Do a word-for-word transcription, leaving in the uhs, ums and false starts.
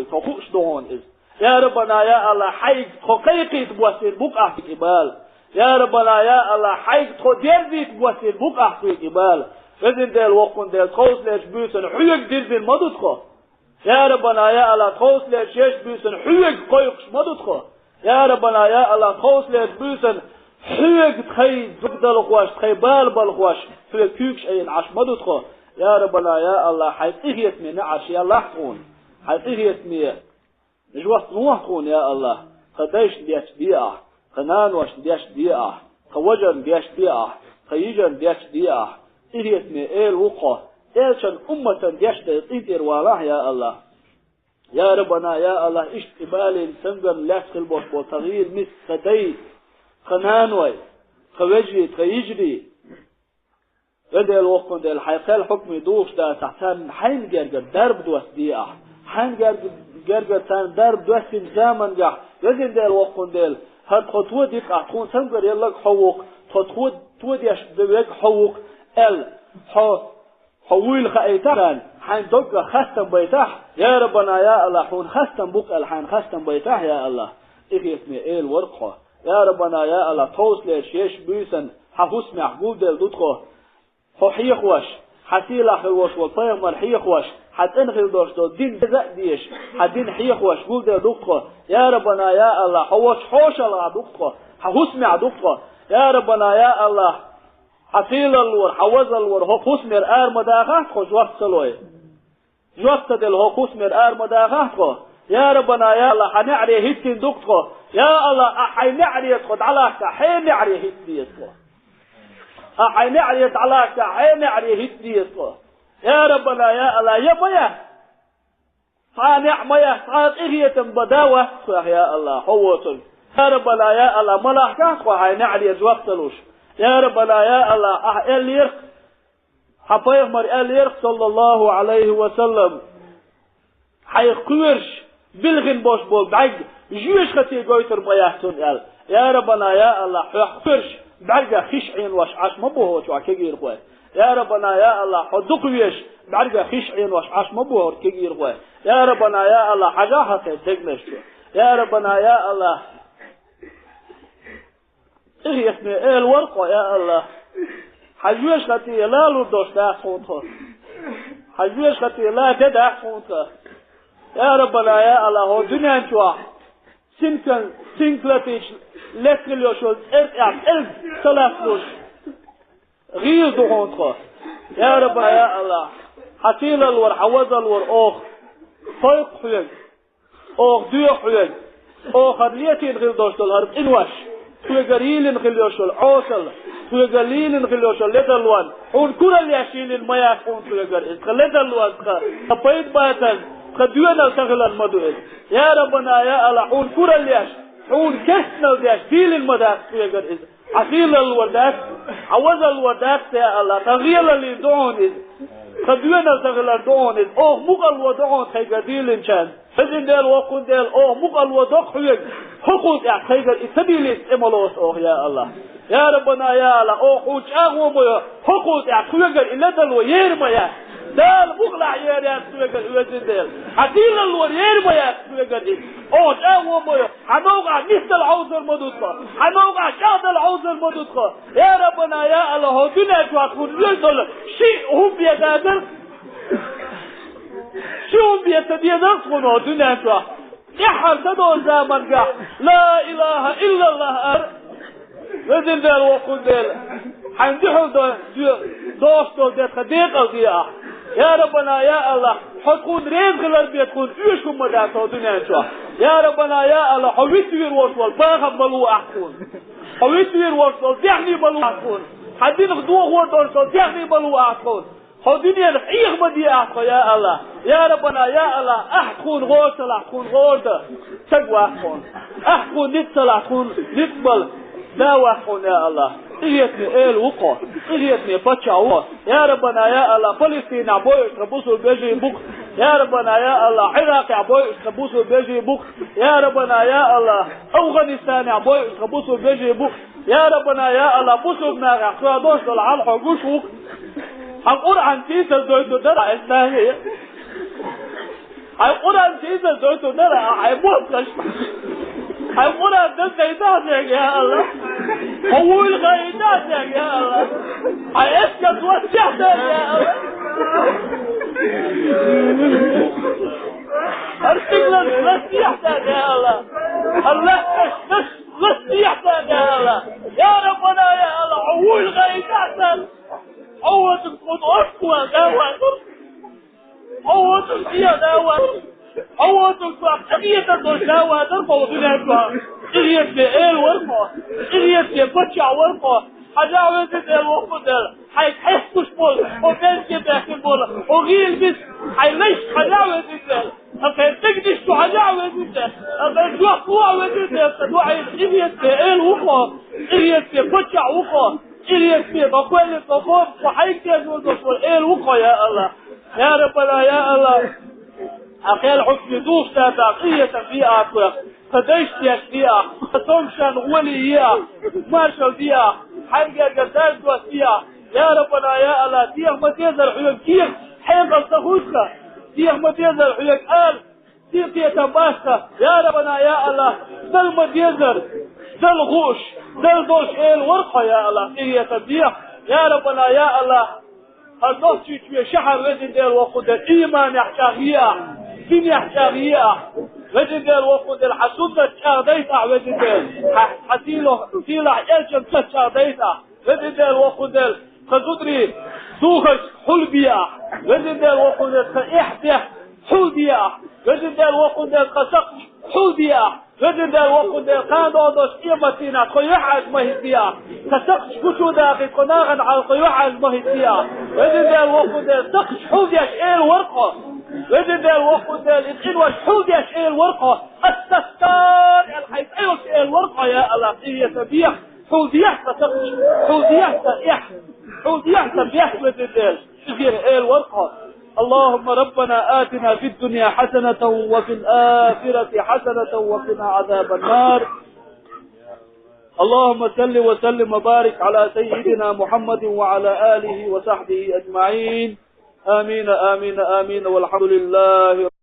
Тхо хууш ду хьуна иза. Я Раббана, я Аллах, хьайга тхо кхайкхийта боссийна бу-кх ахь тхоьга и бала. Я Раббана, я Аллах, хьайга тхо дерзийта боссийна бу-кх ахь тхоьга и бала. Везан Дела, воккхун Дела, тховсалерчу буьйсанна хьоьга дирзина ма ду тхо. Я Раббана, я Аллах, тховсалерчу ешан буьйсанна хьоьга кхойкхуш ма ду тхо. Я Раббана, я Аллах, тховсалерчу буьйсанна хьоьга тхайн зудалхош, тхайн балабалхош, хьоьга куьйгаш айина Ӏаш ма ду тхо. Я Раббана, я Аллах, хьайн къинхетаме неӀарш елахь тхуна. Хьайн къинхетаме жоп лохь тхуна, я Аллах. Тхан дайшна деш де ахь, тхан наношна деш де ахь, тхан вежарна деш де ахь, тхан йижарна деш де ахь. Къинхетаме Эла ву-кх хьо. Элчан умматан деш дай къинтӀера валахь, я Аллах. Я Раббана, я Аллах, иштта и балийна цамгарна лаьцна хила болуш болу тхан гӀийла миска, тхан дай, тхан наной, тхан вежарий, тхан йижарий. Везан Дела, воккхун Дела, хьайн кхел хьукмий духуш дацахь, царна хьайна гергара дарба доссаде ахь. Хьайна герга-, гергара царна дарба доьссина замангахь, Везан Дела, воккхун Дела, хӀара тхо тоде-кх ахь, тхуна цамгар елларг хьо ву-кх, тхо то-, тодеш верг хьо ву-кх аьлла, хьо Хьо вуйла хаийтахь, хьайн доггах хастам байтахь, я Раббана, я Аллах, хьуна хастам бу-кх аьлла, хьайна хастам байтахь, я Аллах, къинхетаме Эла вара-кх хьо. Я Раббана, я Аллах, тховсалерчу ешан буьйсанна хьан хӀусамехь гулделла ду тхо. Хьо хьехош, хьан сийлахь хила волуш волу пайхамар хьехош, хьан цӀена хила долуш долу дин деза а дезаш, хьан дин хьехош гулделла ду-кх тхо. Я Раббана, я Аллах, хьо волчу хьошалгӀахь ду-кх тхо, хьан хӀусамехь ду-кх тхо. Я Раббана, я Аллах, Хьан сийлаллора, хьан вазаллора хӀокху хӀусамера ара ма дахахь тхо, жоп ца лой. Жоп ца делла хӀокху хӀусамера ара ма дахахь тхо. Я Раббана, я Аллах, хьан неӀаре хӀиттина ду-кх тхо. Я Аллах, ахь хьайн неӀаре тхо дӀалаьцча, хьайн неӀаре хӀитта деза тхо. Ахь хьайн неӀаре дӀалаьцча, хьайн неӀаре хӀитта деза тхо. Я Раббана, я Аллах, я ма яц. Цхьа неӀ ма яц, цхьа къинхетам бан да вац тхох, я Аллах, хьо воцург. Я Раббана, я Аллах, ма лахкахь тхо хьайн неӀаре жоп ца луш. Я Раббана, я Аллах, ахь аьллера-кх, хьан пайхамар аьллера-кх, саллаллаху Ӏалайхи ва саллам, хьайх кхоьруш, билхина болуш болу бӀаьрг жоьжахате гойтур ма яц цунна аьлла. Я Раббана, я Аллах, хьох кхоьруш, бӀаьргах хиш Ӏенош Ӏаш ма бу хӀокху чохь кегийрхой. Я Раббана, я Аллах, хьо дукха везаш, бӀаьргах хиш Ӏенош Ӏаш ма бу хӀокху кегийрхой. Я Раббана, я Аллах, хьажахь хьан тхайн дегнаш чу. Я Раббана, я Аллах, къинхетаме Эла вара-кх хьо, я Аллах. Хьан жоьжахате лалур долуш дац хьуна тхо. Хьан жоьжахате ла де дац хьуна тхо. Я Раббана, я Аллах, хӀокху дуьнен чохь синкан, синкалатича летта хила йолуш йолу цӀер тӀехь цӀерга ца латталуш гӀийла ду хьуна тхо. Я Раббана, я Аллах, хьан сийлаллора, хьан вазаллора оха кхойкху хьоьга, оха доьху хьоьга, оха хӀара летийна хила долуш долу хӀара къинош, тхоьгара йийлина хила йолуш йолу Ӏесалла, тхоьгара йийлина хила йолуш йолу ледарлонна, хьуна куралла еш йийлина ма яц хьуна тхоьгара иза. Тхан ледарлонна, тхан, тхан пайда бацарна, тхан доьналла ца хиларна ма ду иза. Я Раббана, я Аллах, хьуна куралла еш, хьуна кестнал деш, дийлина ма дац тхоьгара иза. Хьан сийлаллора дац, хьан вазаллора дац, я Аллах, тхан гӀийлаллин ду хьуна иза. Тхан доьналла ца хилар ду хьуна иза. Оха мукъалла ду хьуна тхайгара дийлинчарна. Везан Дела, воккхун Дела, оха мукъалла до-кх хьоьга. ХӀокхул тӀехь тхайгара и ца дийлийта тӀе ма лоцу оха, я Аллах. Я Раббана, я Аллах, оха хьуна чӀагӀо ма йо, хӀокхул тӀехь тхоьгара и ледарло ер ма яц. Дала мукъалахь ер яц тхоьгара, везан Дела. Хьан сийлаллора ер ма яц тхоьгара иза. Оха чӀагӀо ма йо. Хьан новкъахь нисдала хьовзар ма ду тхо. Хьан новкъахь чӀагӀдала хьовзар ма ду тхо. Я Раббана, я Аллах, хӀокху дуьнен чохь тхуна лоьцу долу ши хӀума бен дацара. Ши хӀума бен ца дезара тхуна хӀокху дуьнен чохь. ТӀаьххьара ца долу замангахь, ла илаха иллаллах ара. Везан Дела, воккхун Дела, хьайн дуьхьал до-, доьхуш долу де тхан декъал де ахь. Я Раббана, я Аллах, хьо тхуна реза хилар бен тхуна оьшу хӀума ма дац хӀокху дуьнен чохь. Я Раббана, я Аллах, хьо вицвийр волуш волу бахам ма ло ахь тхуна. Хьо вицвийр волуш волу даьхни ма ло ахь тхуна. Хьан динах дохор долуш долу даьхни ма ло ахь тхуна. Хьо дуьненах Ӏеха ма де ахь тхо, я Аллах. Я Раббана, я Аллах, ахь тхуна гӀора ца лахь, тхуна гӀора дан стаг вац хьуна. Ахь тхуна ницкъ ца лахь, тхуна ницкъ бала да вац хьуна, я Аллах. Къинхетаме Эла ву-кх хьо, къинхетаме паччахь ву хьо. Я Раббана, я Аллах, Палестинехь бойуш тхан бусулба вежарий бу-кх. Я Раббана, я Аллах, Ӏиракъехь бойуш тхан бусулба вежарий бу-кх. Я Раббана, я Аллах, АфгӀанистанехь бойуш тхан бусулба вежарий бу-кх. Я Раббана, я Аллах, бусулба нахехь чӀогӀа долуш долу хьал хьо гуш ву-кх. Хьан Къуръан сийсаздойтур дара иза нахе. Хьайн Къуръан тӀа иза дойту дара, хьайн мотт даш. Хьайн Къуръан даза дайта дерг, я АллахӀ. Хьо вуйла гӀайта дерг, я АллахӀ. Хьайн эскар доссехь дерг, я АллахӀ. Хьар стиглан лассехь дерг, я АллахӀ. Хьар лаьтташ даш лассехь дерг, я АллахӀ. Я Раббана, я АллахӀ, хьо вуйла гӀайта дерг. Хьо вацун кхуд оркуа, да вацун. Хьо вацун кхиа, да вацун. Хьо вацун кхоа, къинхетам долуш да вацун хьо дуьнен чохь. Къинхетаме эла вара хьо. Къинхетаме паччахь вара хьо. Хьажахь, веза Дела, воккха Дела. Хьайга хьестуш болу, хьо бенке бехке болу, хьо гӀийла бис, хьайн лайш хьажахь, веза Дела. Ткъа хьайн дегнаш чу хьажахь, веза Дела. Ткъа хьайн жоп лохь, веза Дела. Ткъа ду хьайна къинхетаме эла ву хьо. Къинхетаме паччахь ву хьо. Къинхетаме бакъвелла тхо, тхо хьайга тешо долуш волу эла ву хьо, я АллахӀ. Я Раббана, я АллахӀ, хьан кхел хьуьгчу духуш дацахь, къинхетам бе ахь тхох, тхан дайшна деш бе ахь, тхан цомгушарна гӀоли е ахь, маршалла де ахь, хьайн гергара даржаш де ахь. Я Раббана, я АллахӀ, деха ма дезара хьоьга кехат, хьекъал ца хуьлу тхан, деха ма дезара хьоьга ала, синкхетам бац тхан, я Раббана, я АллахӀ, дала ма дезара, дала хууш, дала долуш эла вара хьо, я АллахӀ, къинхетам бе, я Раббана, я АллахӀ. Хьан Нохчийчоь шахьар, веза Дела, воккха Дела, ийманехь чӀагӀъе ахь, динехь чӀагӀъе ахь, веза Дела, воккха Дела, хьан суннат чӀагӀдайта ахь, веза Дела, хьан, хьан сийлахь, сийлахь элчанца чӀагӀдайта ахь, веза Дела, воккха Дела, тхан зударийн духарш хьулбе ахь, веза Дела, воккха Дела, тхан эхь-бехк хьулде ахь, веза Дела, воккха Дела, тхан сакхташ хьулде ахь, веза Дела, воккха Дела, кхана догӀуш къематдийнахь тхо юьхьӀаьржа ма хӀиттае ахь, тхан сакхташ гучудаккхий тхо нахана хьалха юьхьӀаьржа ма хӀиттае ахь, веза Дела, воккха Дела, сакхташ хьулдеш эла вара хьо, веза Дела, воккха Дела, и къинош хьулдеш эла вара хьо, Ас-Саттар аьлла хьайн цӀе йолуш эла вара хьо, я АллахӀ, къинхетам бе, хьулдехь тхан сакхташ, хьулдехь тхан эхь, хьулдехь тхан бехк, веза Дела. Цигара эла вара хьо. اللهم ربنا آتنا في الدنيا حسنة وفي الآخرة حسنة وقنا عذاب النار. اللهم صل وسلم وبارك على سيدنا محمد وعلى آله وصحبه أجمعين. آمين، آمين، آمين، والحمد لله.